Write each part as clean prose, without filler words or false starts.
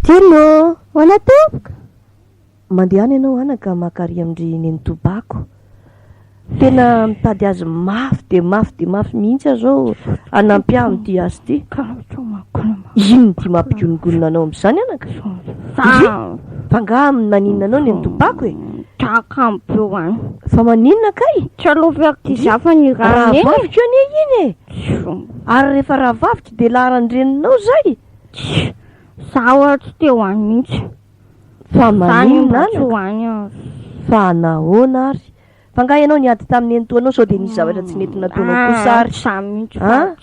Tino! Ahoana tompoko? Mandehana ianao anaka maka ary amin-dry nenitoa Bako. Tena mitady azy mafy dia mafy dia mafy mihitsy aho izao hanampy ahy amin'ity asa ity. Inona ity mampigonongonona anao amin'izany anaka? Ndry! Fa angaha naninona anao nenitoa Bako e? Fa maninona kay? Ndry! Rahavaviko anie iny e! Ary rehefa rahavaviko dia laharan-dreninao izay? Zaho ary tsy te ho any mihitsy. Fa Zany maninona mba tsy anaka? ho any aho. Fa nahoana ary? Fa angaha ianao niady tamin'ny nenitoanao sao dia nisy zavatra tsy nety nataonao kosa Ah, ary? tsy za mihitsy fa An?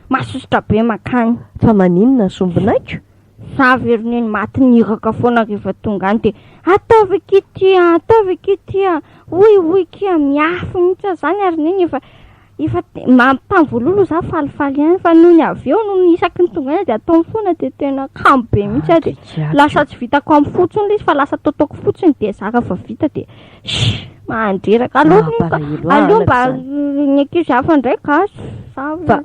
masosotra be mankany. Fa maninona sombinaiko? Za very neny maty niraka foana rehefa tonga any dia ataovy akia ity a, ataovy akia ity a, hoy hoy kia miafy mihitsy aho zany ary neny efa Efa tamin'ny voalohany aloha za falifaly ihany fa nony avy eo nony isaky ny tonga any dia ataony foana dia tena kamo be mihitsy aho dia lasa tsy vitako amin'ny fo intsony ilay izy fa lasa ataotaoko fotsiny dia zara fa vita dia shh mandreraka aleo aleo mba ny ankizy hafa indray ka za fa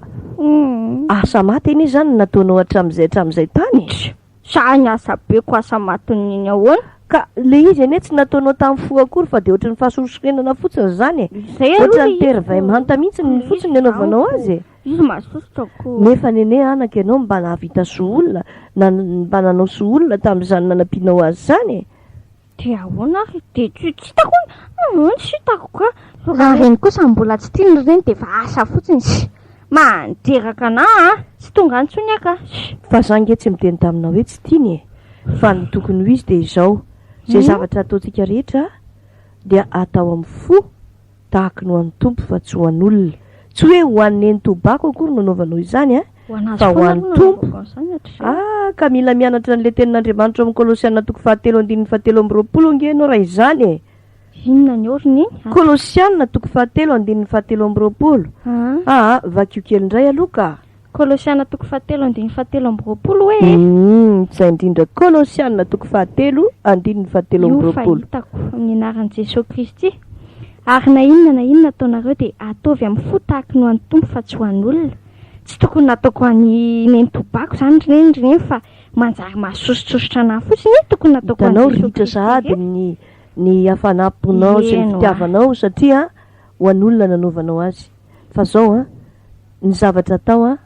asa maty anie izany no nataonao hatramin'izay hatramin'izay tany e. Sa ny asa be ko asa matin'ny iny ahoana? Ka le izy anie tsy nataonao tamin'ny fo akory fa de ohatran'ny fahasorosorenana fotsiny izany e! Zay aloha Ohatran'ny le izy tery vay ko. manta mihitsy Le fotsiny izy ny anaovanao amiko azy e! izy masosotra ko. Nefa nene anaka ianao mba nahavita soa olona na mba nanao soa olona tamin'izany nanampianao azy izany e! Dia ahoana ary? Dia tsy tsy hitako hoe tsy hitako ka. Raha reny kosa mbola tsy tiany ry reny dia efa asa fotsiny. Tsia! Mandreraka anah a! Tsy tonga any intsony aho ka. Fa za nge tsy miteny taminao hoe tsy tiany e! Fa ny tokony ho izy dia izao, izay zavatra ataontsika rehetra dia atao amin'ny fo Tahaky ny ho an'ny Tompo fa tsy ho an'olona. Tsy hoe ho an'i Neny Tobako akory no anaovanao izany an, Ho an'azy fa ho foana an'ny aloha no Tompo. anaovako an'izany hatrizay. Ah, ka mila mianatra an'ilay tenin'Andriamanitra ao amin'ny Kolosiana toko fahatelo andininy fahatelo amby roapolo ange ianao raha izany e! Inona ny ao ry Neny? Aza. Kolosiana toko fahatelo andininy fahatelo amby roapolo. Ah. Aa, vakio kely indray aloha ka. Kolosiana toko fahatelo andininy fahatelo amby roapolo hoe? Humm, izay indrindra. Kolosiana toko fahatelo andininy fahatelo amby Io fa roapolo. hitako, amin'ny anaran'i Jesoa Kristy. Ary na inona na inona ataonareo dia ataovy amin'ny fo tahaky ny ho an'ny Tompo fa tsy ho an'olona. Tsy tokony nataoko an'i Neny Tobako izany ry Neny ry Neny fa manjary mahasosotrosotra anah fotsiny e! Tokony nataoko an'i Hitanao Jesoa ritra Kristy sahady irery. ny ny hafanam-ponao sy ny Eny hoa. fitiavanao satria ho an'olona nanaovanao azy. Fa zao an, ny zavatra atao an,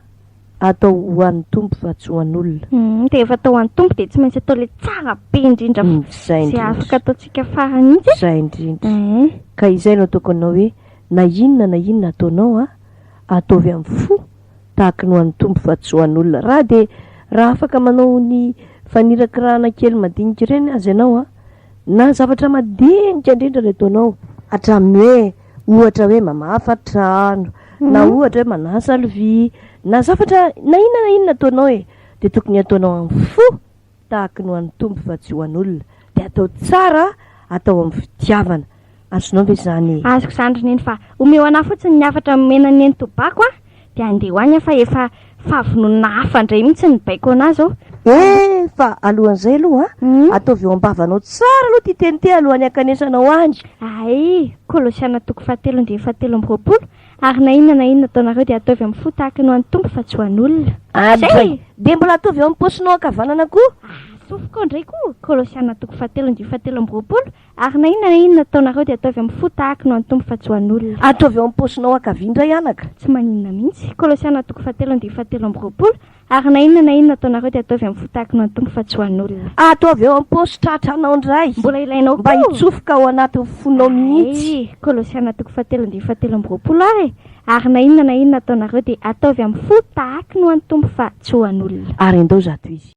atao ho an'ny Tompo fa tsy ho an'olona. Humm, dia efa atao ho an'ny Tompo dia tsy maintsy atao ilay tsara be indrindra Izay izay indrindra. afaka ataontsika farany mihitsy e. Izay indrindra. Eeh. Ka izay no ataoko anao hoe, na inona na inona ataonao an, ataovy amin'ny fo tahaky ny ho an'ny Tompo fa tsy ho an'olona. Raha dia, raha afaka manao ny fanirakirahana kely madinika ireny aza ianao an, na zavatra madinika indrindra no ataonao, hatramin'ny hoe Ohatra hoe mamafa trano, na ohatra hoe manasa lovia, na zavatra na inona na inona ataonao e, dia tokony ataonao amin'ny fo tahaky ny ho an'ny Tompo fa tsy ho an'olona. Dia atao tsara, atao amin'ny fitiavana. Azonao ve izany e? Azoko izany ry Neny fa omeo anah fotsiny ny hafatra nomena an'i Neny Tobako a! Dia andeha ho any aho fa efa fahavononana hafa indray mihitsy ny baiko anah izao. Eh! Fa alohan'izay aloha an, ataovy eo am-bavanao tsara aloha ity teny ity alohan'ny hankanesanao any. Hay! Kolosiana toko fahatelo andininy fahatelo amby roapolo, Ary na inona na inona ataonareo dia ataovy amin'ny fo tahaka ny ho an'ny Tompo fa tsy ho an'olona. Adray! Dia mbola ataovy eo amin'ny paosinao ankavanana koa. Asofiko ao indray koa! Kolosiana toko fahatelo andininy fahatelo amby roapolo, Ary na inona na inona ataonareo dia ataovy amin'ny fo tahaka ny ho an'ny Tompo fa tsy ho an'olona. Ataovy eo amin'ny paosinao ankavia indray anaka. Tsy maninona mihitsy. Kolosiana toko fahatelo andininy fahatelo amby roapolo, Ary na inona na inona ataonareo dia ataovy amin'ny fo tahaka ny ho an'ny Tompo fa tsy ho an'olona. Ataovy eo amin'ny paosy tratranao indray. Mbola ilainao Mba koa. hitsofoka ao anatin'ny fonao mihitsy. Ay, Kolosiana toko fahatelo andininy fahatelo amby roapolo ary e! Ary na inona na inona ataonareo dia ataovy amin'ny fo tahaka ny ho an'ny Tompo fa tsy ho an'olona. Ary andao izato izy.